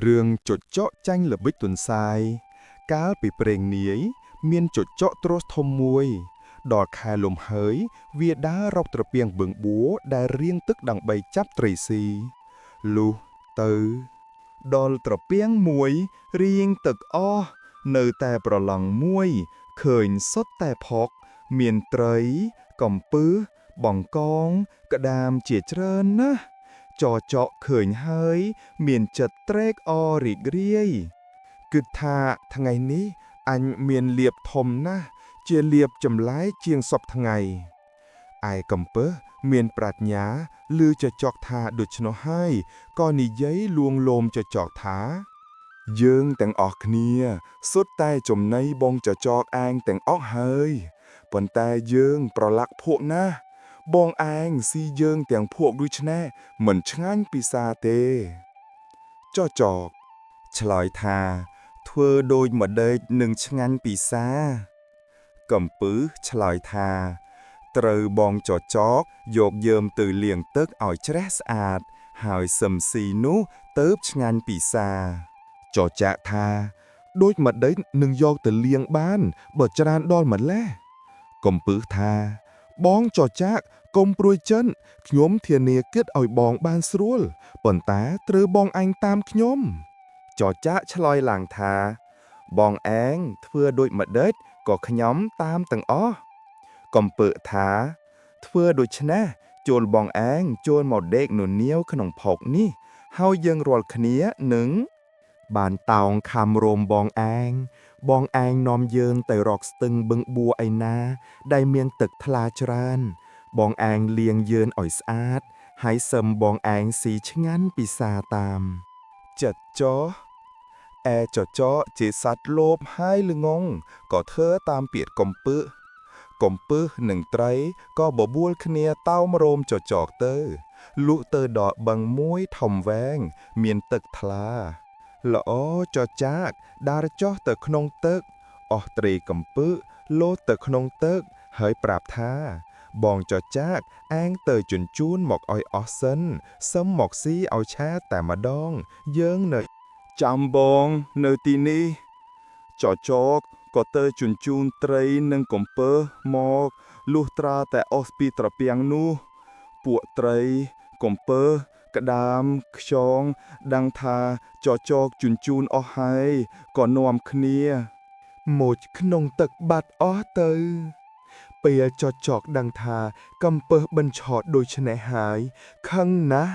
រឿងចចកចាញ់ល្បិចទន្សាយកាលពីព្រេងនាយ មានចចកទ្រសធំមួយ ដល់ខែលំហើយ វាដើររកត្រពាំងបឹងបួរដែលរៀងទឹកដើម្បីចាប់ត្រីស៊ីលុះទៅ ដល់ត្រពាំងមួយរៀងទឹកអស់នៅតែប្រឡងមួយឃើញសុទ្ធតែផុក មានត្រី កំពឹសបង្កង ក្តាមជាច្រើនណាស់ចចកឃើញហើយ មានចិត្តត្រេកអររីករាយគិតថាថ្ងៃនេះអញមានលាភធំណាស់ជាលាភចម្លែកជាងសព្វថ្ងៃឯកំពឹសមានប្រាជ្ញាឮចចកថាដូច្នោះហើយក៏និយាយលួងលោមចចកថា យើងទាំងអស់គ្នាសុទ្ធតែចំណីបងចចកឯងទាំងអស់ហើយប៉ុន្តែយើងប្រឡាក់ភក់ណាស់បងឯងស៊ីយើងទាំងភក់ដូច្នេះមិនឆ្ងាញ់ពិសាទេចចកឆ្លើយថាធ្វើដូចម្ដេចនឹងឆ្ងាញ់ពិសាកំពឹសឆ្លើយថាត្រូវបងចចកយកយើងទៅលាងទឹកឲ្យជ្រះស្អាត ហើយសឹមស៊ីនោះទៅឆ្ងាញ់ពិសាចចាក់ថាដូចម្ដេចនឹងយកទៅលាងបានបើច្រើនដល់ម្លេះកំពឹសថាបងចចាក់កុំព្រួយចិនខ្ញុំធានាគិតឲ្យបងបានស្រួលប៉ុន្តែត្រូវបងឯងតាមខ្ញុំចចាក់ឆ្លើយឡើងថាបងឯងធ្វើដូចម្ដេចក៏ខ្ញុំតាមទាំងអស់កំពើថាធ្វើដូច្នេះចូលបងឯងចូលមកដេកននាវក្នុងភោគនេះហើយយើងរាល់គ្នានឹងបានតោងខំរោមបងឯងបងឯងនាំយើងទៅរកស្ទឹងបឹងបួឯណា ដែលមានទឹកថ្លាច្រើន បងឯងលាងយើងឲ្យស្អាតហើយសឹមបងឯងស៊ីឆ្ងាញ់ពិសាតាមចិត្តចោឯចចកជាសត្វលោភហើយល្ងងក៏ធ្វើតាមពាក្យកំពើកំពឹសនិងត្រីក៏បបួលគ្នាតោមរោមចចកទៅលុះទៅដល់បឹងមួយធំវែងមានទឹកថ្លាល្អចចាកដើរចុះទៅក្នុងទឹកអស់ត្រីកំពឹសលោតទៅក្នុងទឹកហើយប្រាប់ថាបងចចាកឯងទៅជញ្ជូនមកឲ្យអស់សិនសឹមមកស៊ីឲ្យឆាតែម្ដងយើងនៅចាំបងនៅទីនេះចចកក៏ទៅជញ្ជូនត្រីនិងកំពើមកលុះត្រាតែអស់ពីត្រពាំងនោះពួកត្រីកំពើក្តាមខ្យងដឹងថាចចកជញ្ជូនអស់ហើយក៏នាំគ្នាមុជក្នុងទឹកបាត់អស់ទៅពេលចចកដឹងថាកំពើបញ្ឆោតដូច្នេះហើយខឹងណាស់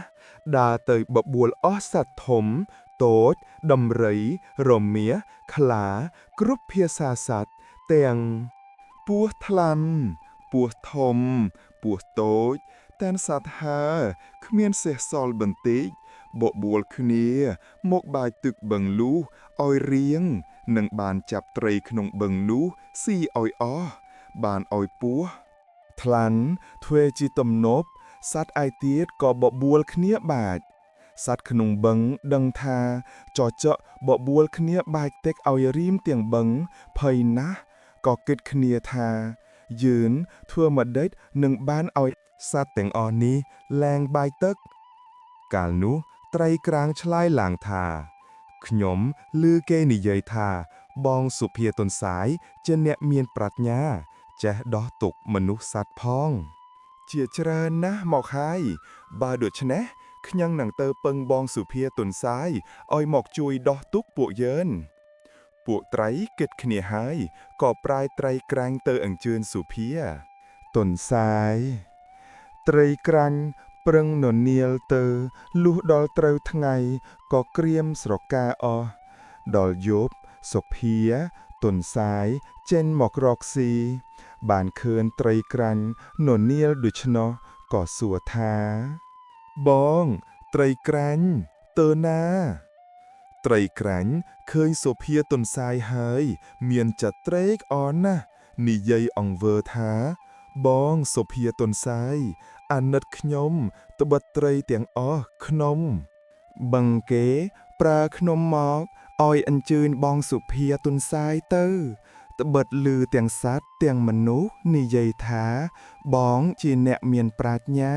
ដើរទៅបបួលអស់សត្វធំតូចដំរីរមៀសខ្លាគ្រប់ភាសាសត្វទាំងពស់ថ្លាន់ពស់ធំពស់តូចតែនសត្វហើគ្មានសេះសល់បន្តិចបបួលគ្នាមកបាយទឹកបឹងលូះឲ្យរៀងនឹងបានចាប់ត្រីក្នុងបឹងនោះស៊ីឲ្យអស់បានឲ្យពស់ថ្លាន់ធ្វើជាទំនប់សត្វឯទៀតក៏បបួលគ្នាបាច់សត្វក្នុងបឹងដឹងថាចចកបបួលគ្នាបាច់ទឹកឲ្យរីមទាំងបឹងភ័យណាស់ក៏គិតគ្នាថាយឿនធ្វើម្ដេចនឹងបានឲ្យសត្វទាំងអស់នេះលែងបាយទឹកកាលនោះត្រីក្រាងឆ្លើយឡើងថាខ្ញុំឮគេនិយាយថាបងសុភាទន្សាយជាអ្នកមានប្រាជ្ញាចេះដោះទុក្ខមនុស្សសត្វផងជាច្រើនណាស់មកហើយបើដូច្នេះខ្ញុំនឹងទៅពឹងបងសុភាទន្សាយឲ្យមកជួយដោះទុក្ខពួកយើងពួកត្រីគិតគ្នាហើយក៏ប្រាយត្រីក្រាញ់ទៅអញ្ជើញសុភាទន្សាយត្រីក្រាញ់ប្រឹងននាលទៅលុះដល់ត្រូវថ្ងៃក៏ក្រៀមស្រកាអស់ដល់យប់សុភាទន្សាយចេញមករកស៊ីបានឃើញត្រីក្រាញ់ននាលដូច្នោះក៏សួរថាបងត្រីក្រាញ់ទៅណាត្រីក្រាញ់ឃើញសុភាទន្សាយហើយមានចិត្តត្រេកអរណាស់និយាយអង្វើថាបងសុភាទន្សាយអាណិតខ្ញុំត្បិតត្រីទាំងអស់ក្នុងបឹងគេប្រើខ្ញុំមកឲ្យអញ្ជើញបងសុភាទន្សាយទៅត្បិតឮទាំងសត្វទាំងមនុស្សនិយាយថាបងជាអ្នកមានប្រាជ្ញា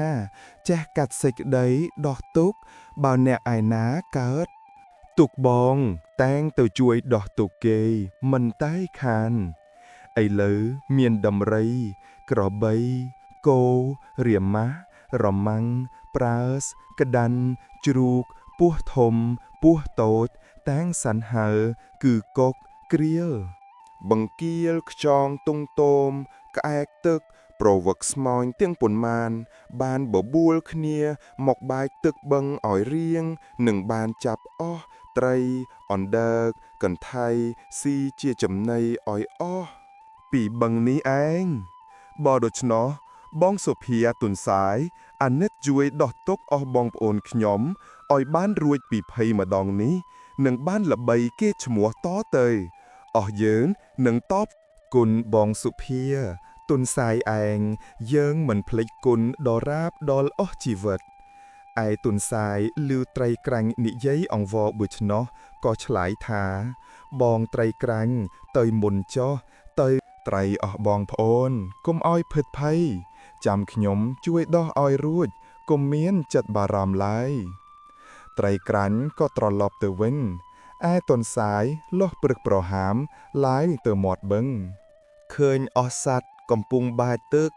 ចេះកាត់សេចក្តីដោះទុក្ខបើអ្នកឯណាកើត ទុកបង តែងទៅជួយដោះទុកគេមិនតែខានឥឡូវមានដំរី ក្របី គោរាម៉ាស់រមាំងប្រើសក្តាន់ជ្រូកពស់ធំពស់តូច តាំងសាន់ហើគឺកុកក្រៀល បង្គាលខ្យងទុងទមក្អែកទឹក ប្រវឹកស្មោញទាំងប៉ុន្មាន បានបបួលគ្នាមកបាចទឹកបឹងឲ្យរៀងនិងបានចាប់អស់ត្រីអណ្ដើកកន្ថៃស៊ីជាចំណីឲ្យអស់ពីបឹងនេះឯងបើដូច្នោះបងសុភាទុនសាយអាណិតជួយដោះទុកអស់បងប្អូនខ្ញុំឲ្យបានរួចពីភ័យម្ដងនេះនឹងបានល្បីគេឈ្មោះតទៅអស់យើងនឹងតបគុណបងសុភាទុនសាយឯងយើងមិនភ្លេចគុណដរាបដល់អស់ជីវិតឯទុនសាយឮត្រីក្រាញ់និយាយអង្វរដូច្នោះក៏ឆ្លើយថា បងត្រីក្រាញ់ទៅមុនចុះទៅ ត្រីអស់បងប្អូនកុំឲ្យភិតភ័យចាំខ្ញុំជួយដោះឲ្យរួចកុំមានចិត្តបារម្ភឡើយត្រីក្រាញ់ក៏ត្រឡប់ទៅវិញឯទុនសាយលោះព្រឹកប្រហាមឡាយទៅមាត់បឹងឃើញអស់សត្វកំពុងបាចទឹក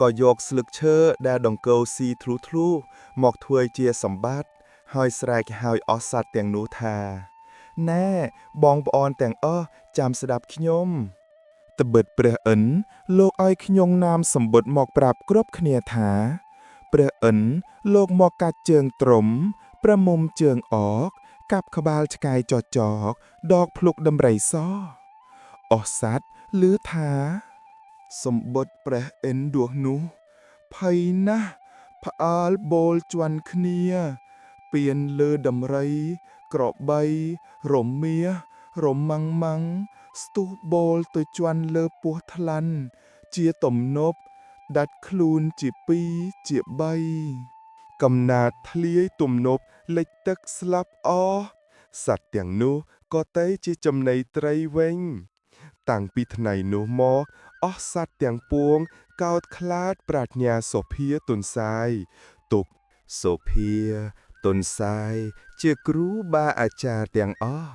ក៏យកស្លឹកឈើដែលដង្កូវស៊ីធ្លុះធ្លុះមកធ្វើជាសម្បត្តិហើយស្រែកហើយអស់សត្វទាំងនោះថាណែបងប្អូនទាំងអស់ចាំស្ដាប់ខ្ញុំត្បិតព្រះឥន្ទលោកឲ្យខ្ញុំនាមសម្បុតមកប្រាប់គ្រប់គ្នាថា ព្រះឥន្ទលោកមកកាច់ជើងទ្រុំប្រមុំជើងអក កាប់ក្បាលឆ្កែចចកដកភ្លុកដំរីសអស់សត្វឮថា សម្បុតព្រះឥន្ទដួសនោះភ័យណាស់ផ្អើលបូលជន់គ្នាពៀនលើដំរី ក្របី រមៀសរម៉ាំងម៉ាំងស្ទុះបូលទៅជន់លើពោះថ្លាន់ជាទំនប់ដាច់ខ្លួនជាពីរជាបីកំណាតធ្លាយទំនប់លិចទឹកស្លាប់អស់សត្វទាំងនោះក៏ទៅជាចំណីត្រីវិញ តាំងពីថ្ងៃនោះមកអស់សត្វទាំងពួងកោតខ្លាចប្រាជ្ញាសុភាទុនសាយទុកសុភាទុនសាយជាគ្រូបាអាចារ្យទាំងអស់